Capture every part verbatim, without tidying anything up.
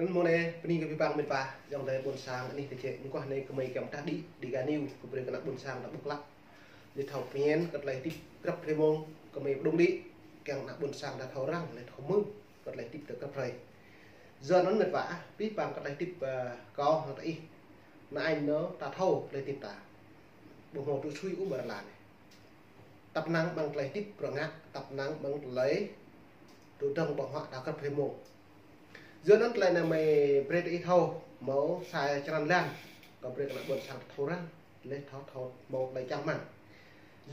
Mông anai, bơni kơ abih bang met wa, ayŏng adơi ƀôn sang anih tơčĕ, mơguah anai gơmơi kiăng pơtă đĭ, Dega News, kơ brơi kơ ană ƀôn sang ta ƀuh klă. Laih thâo phiăn, kơ tơlơi hơdip grăp hrơi mông, gơmơi pơđŏng đĭ, kiăng ană ƀôn sang ta thâo răng, laih thâo hmư̆, kơ tơlơi hơdip ta grăp hrơi. Yua anŭn met wa, abih bang kơ tơlơi hơdip, ơ, kâo hăng tơ ih. Ană añ nơ, ta thâo tơlơi hơdip ta. Ƀu hmâo tŭ sui ôh ƀơi lŏn anai. Tăp năng ƀăng tơlơi hơdip prŏng ngă, tăp năng ƀăng tơlơi tŭ dơ̆ng ƀơ̆ng huă ta grăp hrơi mông. Yua anŭn tơlơi anai mơi brơi tơ ih thâo, hmâo sa črăn lan, kơ brơi kơ ană ƀôn sang thâo răng, laih thâo thâo hmâo tơlơi čang rơmang.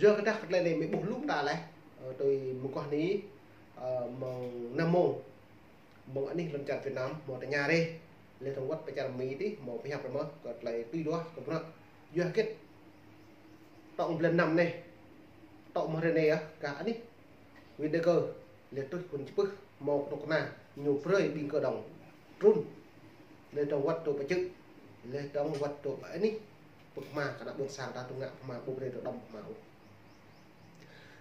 Yua kơ dah kơ tơlơi anai mơi ƀuh lŏm ta laih, ơ, tui mơguah anai, ơ, mơ̆ng năm mông. Mơ̆ng anih lŏn čar Việt Nam, hmâo tơña rai. Laih dơ̆ng wơ̆t pơ čar Mi tih, hmâo pơhiăp rơmơ̆, kơ tơlơi tui duah, kơ bruă. Yua hơget. Tŏng blan năm anai. Tŏng mơ̆ng hrơi anai yơh, kah anih. Win đe kơ, laih truh phŭn čơpưh, hmâo kơnuk kơna, ñu brơi ƀing kơđông. Trŭn. Laih dơ̆ng wơ̆t tŭ pơčư̆. Laih dơ̆ng wơ̆t tŭ pơ anih. Pơkơhma, kơ ană ƀôn sang ta tŭ ngă pơkơhma, ƀu brơi tŭ đăm pơkơhma ôh.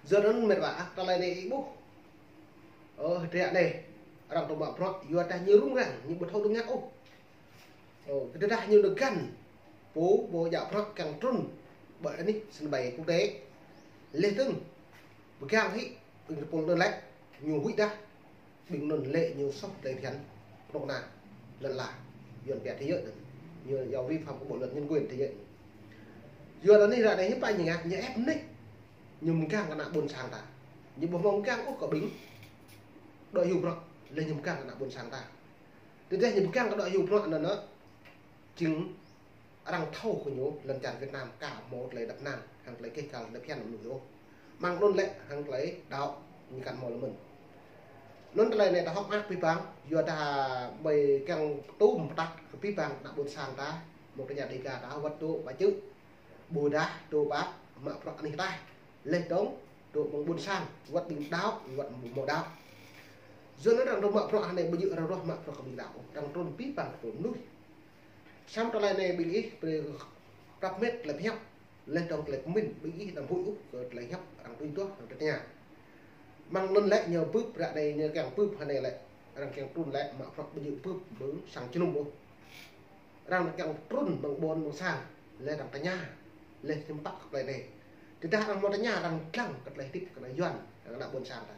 Yua anŭn met wa, ah, tơlơi anai ih ƀuh. Ơ, hơdră anai, arăng tŭ mă bruă, yua dah ñu rŭng răng, ñu ƀu thâo tŭ ngă ôh. Ơ, kơ dah ñu nao găn, pô, pô djă bruă kiăng trŭn, ƀơi anih sân bay quốc tế. Laih dơ̆ng, pơgang hĭ, ƀing tơpul anŭn lĕ, ñu huĭ dah. Ƀing anŭn lĕ ñu soh tơlơi phiăn, kơnuk kơna, lŏn ala, Yuan pia thế giới anŭn. Ñu yua vi phạm kơ bộ luật nhân quyền thế giới. Yua anŭn anai ră anai hiư̆m pă ñu ngă, ñu ĕp mơnuih. Ñu mơgang kơ ană ƀôn sang ta. Ñu ƀu hmâo mơgang ôh kơ ƀing. Đuaĭ hyu bruă, laih ñu mơgang kơ ană ƀôn sang ta. Tơdah ñu mơgang kơ đuaĭ hyu bruă anŭn, anŭn, jing arăng thâo kơ ñu lŏn čar Việt Nam ka hmâo tơlơi đăp năng, hăng tơlơi keh kal tơlơi phiăn mơnuih ôh. Mơ̆ng anŭn lĕ hăng tơlơi đaŏ ñu kăn hmâo lơmơ̆n. Anŭn tơlơi anai ta hơ̆k mơak abih bang, yua dah mơi kiăng tŭm pơtă kơ abih bang ană ƀôn sang ta, mơ̆ng tơña Dega ta wơ̆t tŭ pơčư̆. Ƀôdah tŭ pơmă bruă anih ta. Laih dơ̆ng tŭ mơ̆ng ƀôn sang, wơ̆t ƀing đaŏ, wơ̆t ƀu hmâo đaŏ. Yua anŭn arăng tŭ mă bruă anai ƀu djơ̆ arăng ruah mă bruă kơ ƀing đaŏ, arăng trŭn abih bang tơpul mơnuih. Samơ̆ tơlơi anai ƀing ih brơi prăp met tơlơi pơhiăp, laih dơ̆ng tơlơi pơmĭn ƀing ih đăm huĭ ôh kơ tơlơi hiăp arăng tui duah arăng tơña. Mơ̆ng anŭn lĕ ñu bưp ră anai ñu kiăng bưp hơnai lĕ, arăng kiăng trŭn lĕ mă bruă ƀu djơ̆ bưp ƀơi sang jơnum ôh. Arăng kiăng trŭn mơ̆ng ƀôn mơ̆ng sang, laih arăng tơña, laih hiư̆m pă kơ tơlơi anai. Tơdah arăng hmâo tơña arăng lăng kơ tơlơi hơdip kơ ană Yuan, kơ ană ƀôn sang ta.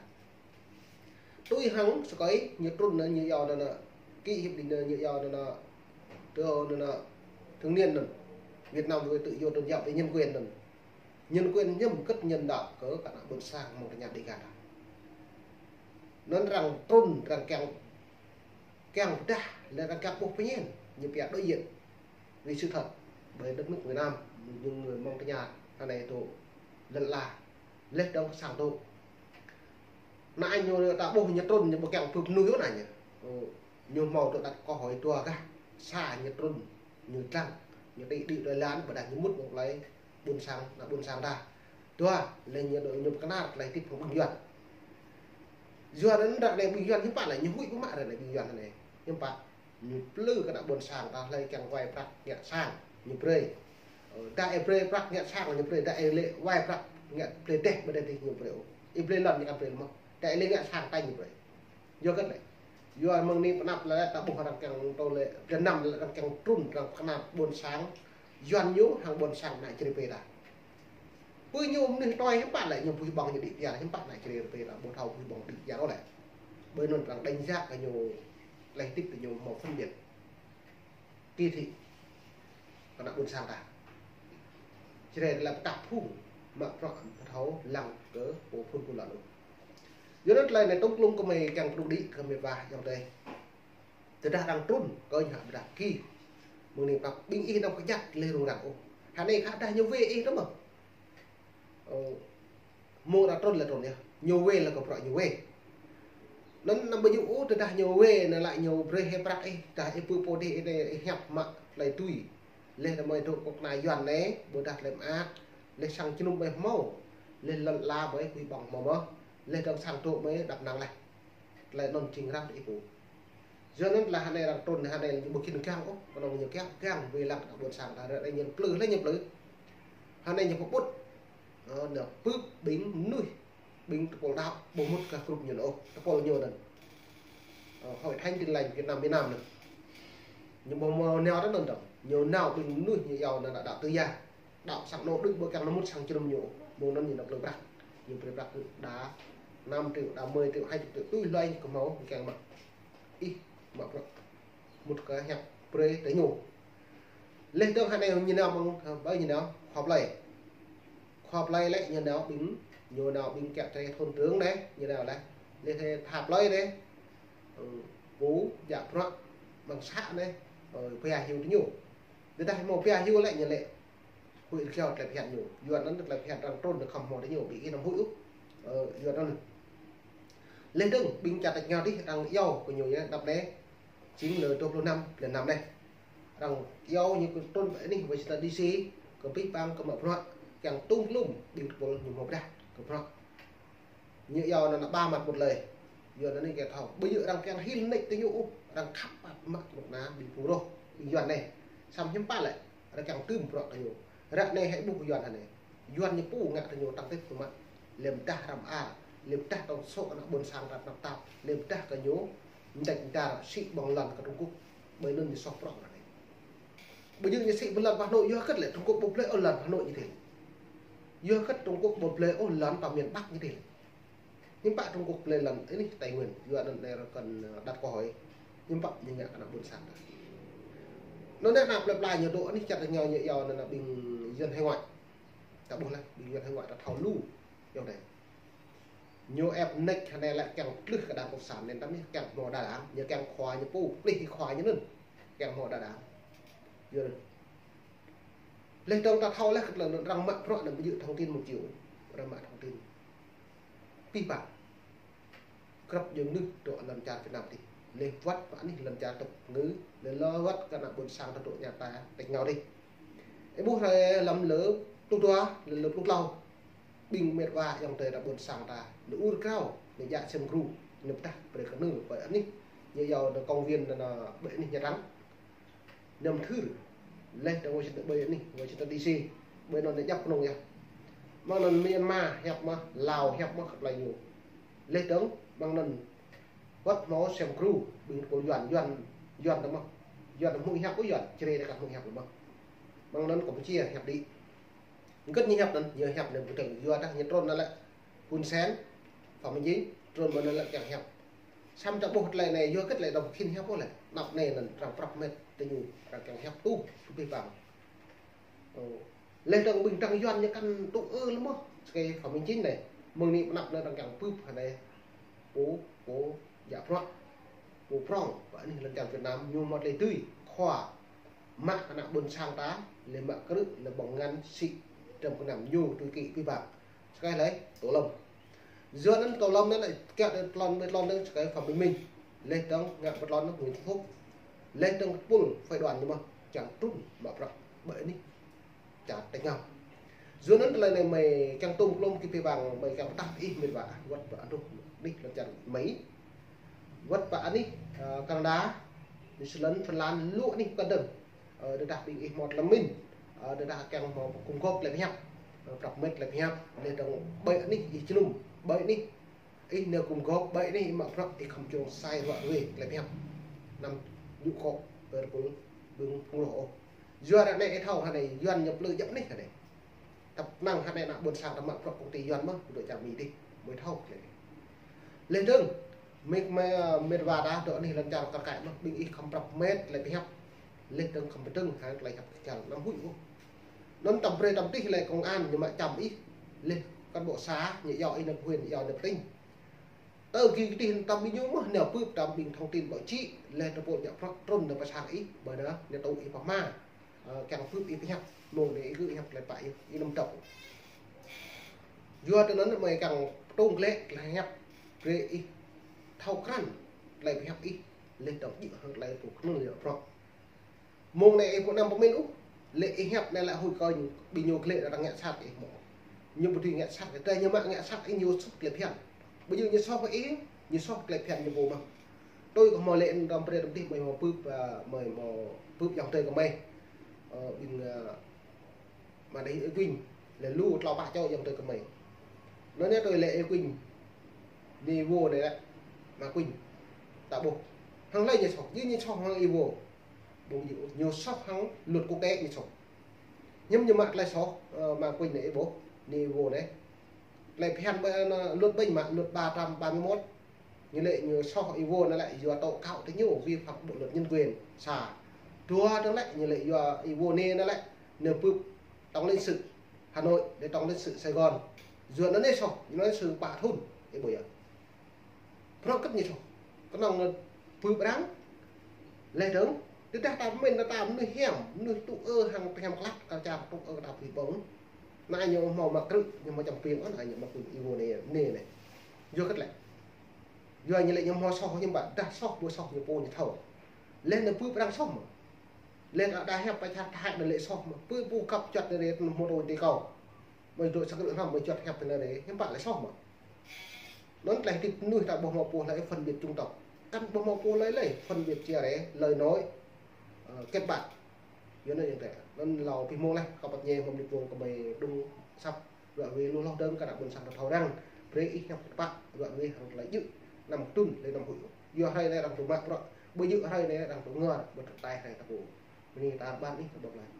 Tui hăng sơkơi ñu trŭn anŭn ñu yua anŭn, ký hiệp định anŭn ñu yua anŭn, tơ anŭn, thanh niên anŭn. Việt Nam về tự do tôn giáo về nhân quyền anŭn. Nhân quyền ñu mơkơ̆t nhân đạo kơ kơ ană ƀôn sang mơ̆ng tơña Dega ta. Anŭn arăng trŭn, arăng kiăng, kiăng pơdah, laih arăng kiăng ƀuh pơñen, ñu pia đối diện. Vì sự thật, ƀơi đất nước Việt Nam, ñu mơ̆ng tơña, hơnai tŭ, lŏn ala, laih dơ̆ng sang tŭ. Ană añ ñu ta ƀuh ñu trŭn, ñu ƀu kiăng bưp mơnuih ôh ană añ ñu. Ơ, ñu hmâo tŭ đặt câu hỏi dua gah, sa ñu trŭn, ñu lăng, ñu đĭ đĭ đơi lan, ƀôdah ñu mŭt mơ̆ng tơlơi ƀôn sang, ană ƀôn sang ta. Dua, laih ñu đuaĭ ñu pơkơnar tơlơi hơdip hăng ƀing Yuan. Yua anŭn ră anai ƀing Yuan hiư̆m pă lĕ ñu huĭ pơmă ră anai ƀing Yuan anai. Hiư̆m pă ñu plư kơ ană ƀôn sang ta hlơi kiăng wai prăk ngă sang ñu brơi. Ơ, dah ih brơi prăk ngă sang ñu brơi, dah ih lĕ wai prăk ngă brơi dêh ƀơi dêh ñu brơi ôh. Ih brơi lŏn ñu kăn brơi lơmơ̆. Dah ih lĕ ngă sang ta ñu brơi. Yua kơ anai. Yua mơ̆ng anai pơanăp lĕ ta ƀuh arăng kiăng tŭ lĕ, blan năm lĕ arăng kiăng trŭn, arăng pơkơnar ƀôn sang Yuan ñu hăng ƀôn sang ană Jrai pơ ta. Pơ ñu mơnuih tui hiư̆m pă lĕ ñu pơhiăp ƀơ̆ng ñu đĭ pia, hiư̆m pă ană Jrai pơ ta, ƀu thâo pơhiăp ƀơ̆ng đĭ pia ôh lĕ. Ƀơi anŭn arăng đánh giá kơ ñu, tơlơi hơdip kơ ñu hmâo phân biệt. Kỳ thị. Kơ ană ƀôn sang ta. Jrai lĕ pơtă phung, mă bruă pơthâo lăng kơ pô phŭn pô lŏn ôh. Yua anŭn tơlơi anai tŭm klŭm kơ mơi kiăng pơđu đĭ kơ mơi wa ayŏng adơi. Tơdah arăng trŭn, kơ ñu hă ƀôdah ki. Mơ̆ng anai pap ƀing ih đăm kơjăp laih rŭng răng ôh. Hơnai khă dah ñu wai ih tơ mơ̆. Ơ, mơ̆ng arăng trŭn lĕ trŭn yơh. Ñu wai lĕ kơ bruă ñu wai. Anŭn năm ƀu djơ̆ ôh tơdah ñu wai anŭn lĕ ñu brơi hĭ prăk ih, dah ih pơpô dih ih anai ih hiăp mă tơlơi tui. Laih anŭn mơi dŏ kơ kơna Yuan anai, ƀôdah tơlơi mơak, laih sang jơnum ƀơi hmâo, laih lŏn ala ƀơi huĭ ƀơ̆ng hmâo mơ̆, laih dơ̆ng sang dŏ mơi đăp năng laih. Tơlơi anŭn jing răm ih pô. Yua anŭn tơlơi hơnai arăng trŭn hơnai ƀu khĭn gang ôh, kơnơ̆ng ñu kiăng gang wai lăng kơ ană ƀôn sang ta ră anai ñu plư, laih ñu plư. Hơnai ñu pơƀut. Ơ, ñu bưp ƀing mơnuih, ƀing tơpul đaŏ, ƀu mŭt kơ group ñu ôh, tơpul ñu anŭn. Ơ, Hội Thánh Tin Lành Việt Nam, Việt Nam anŭn. Ñu ƀu hmâo nao tơ anŭn dơ̆ng. Ñu nao ƀing mơnuih ñu iâu anŭn đaŏ tui yơh. Đaŏ sang anŏ đôč ƀu kiăng nao mŭt sang jơnum ñu. Mơ̆ng anŭn ñu nao plư prăk. Ñu plư prăk đa năm triệu, đa mười triệu, hai chục triệu, tui hloi kơ hmâo kiăng mă. Ih, mă bruă. Mŭt kơ hiăp brơi tơ ñu. Laih dơ̆ng hơnai ñu nao mơ̆ng, ƀơi ñu nao, khua plơi. Khua plơi lĕ ñu nao ƀing, ñu nao ƀing kiăk tơ thôn trưởng anai, ñu nao lĕ. Laih tha plơi anai, ơ, pô djă bruă, mơ̆ng să anai, ơ, pia hyu tơ ñu. Laih dah hmâo pia hyu lĕ ñu lĕ. Huĭ rơkiao tơlơi phiăn ñu. Yuan anŭn tơlơi phiăn arăng trŭn ñu khŏm hmâo tơ ñu, ƀing ih anăm huĭ ôh. Ơ, Yuan anŭn. Laih dơ̆ng, ƀing čar tač rơngiao adih arăng iâu kơ ñu yơh, anăp anai, jing lơ dua pluh năm, blan năm anai. Arăng iâu ñu kơ trŭn pơ anih Washington D C, kơ abih bang kơ mă bruă, kiăng tŭm klŭm, ƀing tơpul ñu hmâo pơdah, kơ bruă. Ñu iâu anŭn ba mặt một lời. Yuan anŭn ñu kiăng thâo. Ƀu djơ̆ arăng kiăng hil nač tơ ñu ôh, arăng khăp pap mă mŭt ană ƀing phung roh, ƀing Yuan anai. Samơ̆ hiư̆m pă lĕ, arăng kiăng tŭm bruă kơ ñu. Ră anai hĭ ƀuh Yuan anai. Yuan ñu pô ngă tơ ñu tăng tip kơ mă. Lĕ pơdah hrăm a, lĕ pơdah tŏng sôk ană ƀôn sang ta tơnap tap, lĕ pơdah kơ ñu, mơdĕč mơdar sĭ ƀơ̆ng lŏn kơ Trung Quốc. Ƀơi anŭn ñu soh prŏng ră anai. Ƀu djơ̆ ñu sĭ ƀơ̆ng lŏn pơ Hà Nội yua hơget lĕ Trung Quốc ƀu blơi ôh lŏn Hà Nội ñu tih. Yua hơget Trung Quốc ƀu blơi ôh lŏn pơ miền Bắc ñu tih. Hiư̆m pă Trung Quốc blơi lŏn anih Tây Nguyên, yua anŭn anai arăng kăn, ơ, đặt câu hỏi. Hiư̆m pă ñu ngă kơ ană ƀôn sang ta. Anŭn anai ană plơi pla ñu dŏ anih čar tač rơngiao ñu iâu anŭn ană ƀing dân hải ngoại. Ta ƀuh laih, ƀing dân hải ngoại ta thâo lu. Yua anai. Ñu ĕp nač hơnai lĕ kiăng tlưh kơ đảng cộng sản anŭn tơmih kiăng hmâo đa đảng, ñu kiăng khua ñu pô, plih khua ñu anŭn, kiăng hmâo đa đảng. Yua anŭn. Laih dơ̆ng ta thâo laih kơ tơlơi anŭn arăng mă bruă anŭn ƀu djơ̆ thông tin một chiều, arăng mă thông tin. Abih bang. Krăp djơ̆ mơnuih dŏ lŏn čar Việt Nam tih. Laih wơ̆t pơ anih lŏn čar tŭk ngư, laih lơ wơ̆t kơ ană ƀôn sang ta dŏ ña ta tač rơngiao tih. Ih ƀuh rai lăm lơ pluh dua, lơ, lơ pluh klâo. Ƀing mĕt wa ayŏng adơi ta ƀôn sang ta, ñu ur krao, ñu djă sem gru, ñu pơdah brơi kơ ñu ƀơi anih, ñu iâu anŭn công viên anŭn ƀơi anih Nha Trang. Ñu mơthưr, laih dơ̆ng Washington ƀơi anih, Washington D C, ƀơi anŭn ñu djăp kơnung yơh. Mơ̆ng anŭn Myanmar hiăp mơ̆n, Lào hiăp mơ̆n kơ tơlơi ñu. Laih dơ̆ng, mơ̆ng anŭn wơ̆t hmâo sem gru, ƀing tơpul Yuan, Yuan, Yuan tơ mơ̆n. Yuan tơ hmư̆ hiăp ôh Yuan, Jrai ta kăn hmư̆ hiăp mơ̆n. Mơ̆ng anŭn Campuchia hiăp đĭ. Hơget ñu hiăp anŭn, ñu hiăp anŭn ƀu tơ̆ng, yua dah ñu trŭn anŭn lĕ Hun Sen, Phạm Minh Chính, trŭn mơ̆n anŭn lĕ kiăng hiăp. Samơ̆ ta ƀuh tơlơi anai, yua hơget lĕ arăng khĭn hiăp ôh lĕ. Anăp anai anŭn arăng prăp mĕt tơ ñu, arăng kiăng hiăp tŭ, abih bang. Ơ, laih dơ̆ng ƀing dăng Yuan ñu kăn tŭ ư lơ mơ̆n. Sơkai Phạm Minh Chính anai, mơ̆ng anai pơ anăp anai arăng kiăng bưp hơnai. Pô, pô djă bruă. Pô prŏng, pơ anih lŏn čar Việt Nam, ñu hmâo tơlơi dưi, khua. Mă ană ƀôn sang ta, lĕ mă krư̆, lĕ ƀơ̆ng ngăn sĭ, trăm kơ năm ñu tui kĭ abih bang. Sơkai laih, Tô Lâm. Yua anŭn Tô Lâm anŭn lĕ kiăng đe tlôn, ƀơi tlôn anŭn sơkai Phạm Bình Minh. Laih dơ̆ng ngă ƀơi tlôn anŭn Nguyễn Xuân Phúc. Laih dơ̆ng tơpul phái đoàn ñu mơ̆n, čang trŭn mă bruă ƀơi anih čar tač rơngiao. Yua anŭn tơlơi anai mơi kiăng tŭm klŭm kơ abih bang, mơi kiăng pơtă ih mĕt wa, wơ̆t pơ anih, anih lŏn čar Mi. Wơ̆t pơ anih, ơ, Canada, New Zealand, Phần Lan, lu anih pơkŏn dơ̆ng. Ơ, tơdah ƀing ih hmâo tơlơi mĭn, ơ, tơdah kiăng hmâo gum gôp tơlơi pơhiăp, ơ, prăp mĕt tơlơi pơhiăp, laih dơ̆ng ƀơi anih ih jơnum, ƀơi anih ih nao gum gôp, ƀơi anih ih mă bruă, ih khŏm čong sai ruă ruê tơlơi pơhiăp. Anăm djŭ akŏ, ơ, tơpul ƀing phung roh ôh. Yua ră anai ih thâo hơnai, Yuan ñu plư djăp anih hơnai. Tăp năng hơnai ană ƀôn sang ta mă bruă công ty Yuan mơ̆n, ƀu dŏ čar Mi dih, mơi thâo tơlơi anai. Laih dơ̆ng, mĕt, mĕt, mĕt wa ta dŏ anih lŏn čar kar kaĭ mơ̆n, ƀing ih khŏm prăp mĕt tơlơi pơhiăp. Laih dơ̆ng khŏm pơdơ̆ng hăng tơlơi hiăp kơčal, anăm huĭ ôh. Anŭn tăm brơi tăm tih lĕ công an ñu mă čăm ih, laih cán bộ xã ñu iâu ih nao huyện, iâu nao tỉnh. Tơ gih kơdih tăm ƀing ñu mơ̆n, nao bưp tăm ƀing thông tin báo chí, laih tơpul djă prăk trŭn nao pơ sang ih, ƀơi anŭn nao tŭ ih pơ hma. Ơ, kiăng bưp ih pơhiăp, mơ̆ng anai ih gơ̆ hiăp tơlơi pă ih, ih anăm dŏ. Yua tơ anŭn mơi kiăng pơtông glaĭ tơlơi hiăp, brơi ih thâo krăn tơlơi pơhiăp ih, laih dơ̆ng djơ̆ hăng tơlơi pơkơnơ̆ng djă prăk. Mơ̆ng anai ih ƀu anăm pơmĭn ôh, lĕ ih hiăp anai lĕ huĭ kơ ñu, ƀing ñu glaĭ arăng ngă sat ih mơ̆n. Ñu ƀu dưi ngă sat, tơdah ñu mă ngă sat ih ñu soh tơlơi phiăn. Ƀu djơ̆ ñu soh kơ ih, ñu soh tơlơi phiăn ñu pô mơ̆n. Tui kơ hmâo lĕ tăm brơi tăm tih mơi hmâo bưp, ơ, mơi hmâo bưp ayŏng adơi kơ mơi. Ơ, ƀing, ơ, mă đei Ê Quynh, lĕ lu tlâo pă čô ayŏng adơi kơ mơi. Anŭn anai tui lĕ Ê Quynh, ñu vô anai lĕ, mă Quynh, ta ƀuh. Hăng hlơi ñu soh, jing ñu soh hăng ih vô. Ƀu djơ̆, ñu soh hăng luật quốc tế ñu soh. Hiư̆m ñu mă tơlơi soh, ơ, mă kuñ anai ih ƀuh, anai ih ƀuh anai. Tơlơi phiăn ƀơi, ơ, luật ƀing mă, luật ba trăm ba mươi mốt. Ñu lĕ ñu soh ih ƀuh anai lĕ yua tố cáo tơ ñu vi phạm bộ luật nhân quyền, sa. Dua dơ̆ng lĕ ñu lĕ yua ih ƀuh anai, anai lĕ ñu bưp tổng lãnh sự Hà Nội, lĕ tổng lãnh sự Sài Gòn. Yua anai soh, ñu anai soh pă thun, ih ƀuh yơh. Prŏng kơ̆t ñu soh. Kơnơ̆ng bưp arăng. Lĕ dơ̆ng, tơdah ta mĭn ta mơnuih hiam, mơnuih tŭ ư hăng tơhiam klă, kơ čar tŭ ư kơ ta bưp ƀơ̆ng. Anai ñu hmâo mă krư̆, ñu hmâo čăm piêng, anai ñu mă kuñ ih ƀuh anai, anai anai. Yua kơ̆t lĕ. Yua ñu lĕ ñu hmâo soh hiư̆m pă, tơdah soh, ƀu soh ñu pô ñu thâo. Lĕ anai bưp arăng soh mơ̆. Lĕ ta đa hiăp pă čar Thái anai lĕ soh mơ̆. Bưp ƀu kăp čuăt anai lĕ hmâo tui ti kâo. Mơi dŏ sa krư̆ hrăm, mơi čuăt hiăp anai lĕ, hiư̆m pă lĕ soh mơ̆. Anŭn tơlơi hơdip mơnuih ta ƀu hmâo pô hlơi phân biệt chủng tộc. Kăn ƀu hmâo pô hlơi lĕ phân biệt chia rẽ, lời nói, ờ, kết bạn. Yua anŭn yơh tĕ. Anŭn hlâo pih mông leh, kâo păt ñe hmâo mơnit mông kơ mơi đung săp, ră ruai lu hloh dơ̆ng kơ ană ƀôn sang ta thâo răng. Brơi ih hiăp pă, ră ruai hăng tơlơi djơ̆, năm trŭn, lĕ năm huĭ. Yua hrơi anai arăng tŭ mă prŏng, ƀu djơ̆ hrơi anai arăng tŭ ngor, ƀu tơtai hrơi ta pô. Bơni ta rơbat ih, ta ƀuh laih.